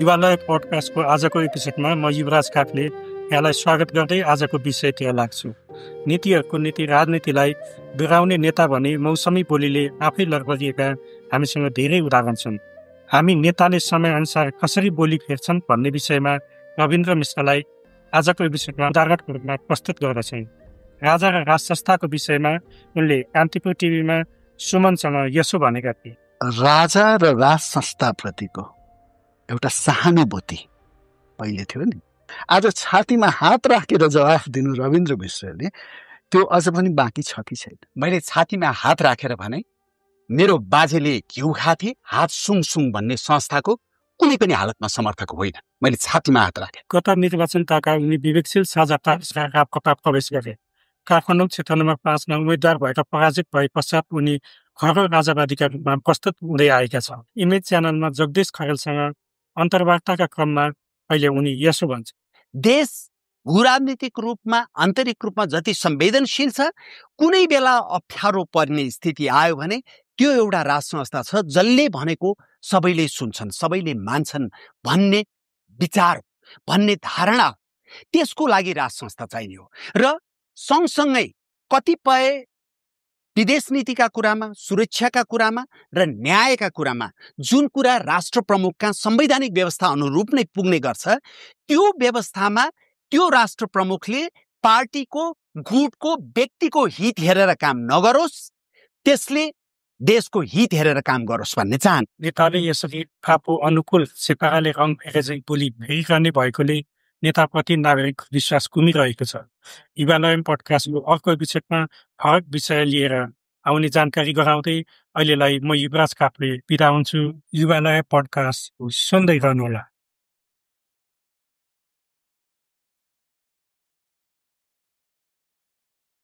युवालय पडकास्टको आजको एपिसोडमा म युवराज काफले यहाँलाई स्वागत गर्दै आजको विषयतिर लाग्छु। नीतिहरूको नीति राजनीतिलाई बिगाउने नेता भने मौसमी बोलीले आफै लडबडिएका हामीसँग धेरै उदाहरण छन्। हामी नेताले समयअनुसार कसरी बोली फेर्छन् भन्ने विषयमा रविन्द्र मिश्रलाई आजको एपिसोडमा उदाहरणको रूपमा प्रस्तुत गर्दछन्। राजा र राज संस्थाको विषयमा उनले कान्तिपुर टिभीमा सुमनसँग यसो भनेका थिए। राजा र राज संस्थाप्रतिको एउटा सहानुभूति पहिले थियो नि, आज छातीमा हात राखेर जवाफ दिनु रविन्द्र मिश्रले त्यो अझ पनि बाँकी छ कि छैन? मैले छातीमा हात राखेर भने मेरो बाजेले घिउ खाथे, हात सुङ सुङ भन्ने संस्थाको कुनै पनि हालतमा समर्थक होइन। मैले छातीमा हात राखे। गत निर्वाचनका उनी विवेकशील साझा पार्टीका कता प्रवेश गरे। काठमाडौँ क्षेत्र नम्बर 5मा उम्मेद्वार भएर पराजित भए पश्चात उनी खरो राजावादीका रूपमा प्रस्तुत हुँदै आएका छन्। इमेज च्यानलमा जगदीश खरेलसँग अन्तर्वार्ताका क्रममा अहिले उनी यसो भन्छ। देश भूराजनीतिक रूपमा आन्तरिक रूपमा जति संवेदनशील छ, कुनै बेला अप्ठ्यारो पर्ने स्थिति आयो भने त्यो एउटा राज संस्था छ जसले भनेको सबैले सुन्छन्, सबैले मान्छन् भन्ने विचार, भन्ने धारणा, त्यसको लागि राज संस्था चाहिने हो। र सँगसँगै कतिपय विदेश नीतिका कुरामा, सुरक्षाका कुरामा र न्यायका कुरामा जुन कुरा राष्ट्र प्रमुखका संवैधानिक व्यवस्था अनुरूप नै पुग्ने गर्छ, त्यो व्यवस्थामा त्यो राष्ट्र प्रमुखले पार्टीको, गुटको, व्यक्तिको हित हेरेर काम नगरोस्, त्यसले देशको हित हेरेर काम गरोस् भन्ने चाहन। नेताले यसरी आफू अनुकूल सिपाहाले रङ फेरे बोली भेरिरहने भएकोले नेताप्रति नागरिक विश्वास गुमिरहेको छ। युवालय पडकास्टको अर्को एपिसोडमा फरक विषय लिएर आउने जानकारी गराउँदै अहिलेलाई म युवराज काफले बिदा हुन्छु। युवालय पडकास्ट सुन्दै रहनुहोला।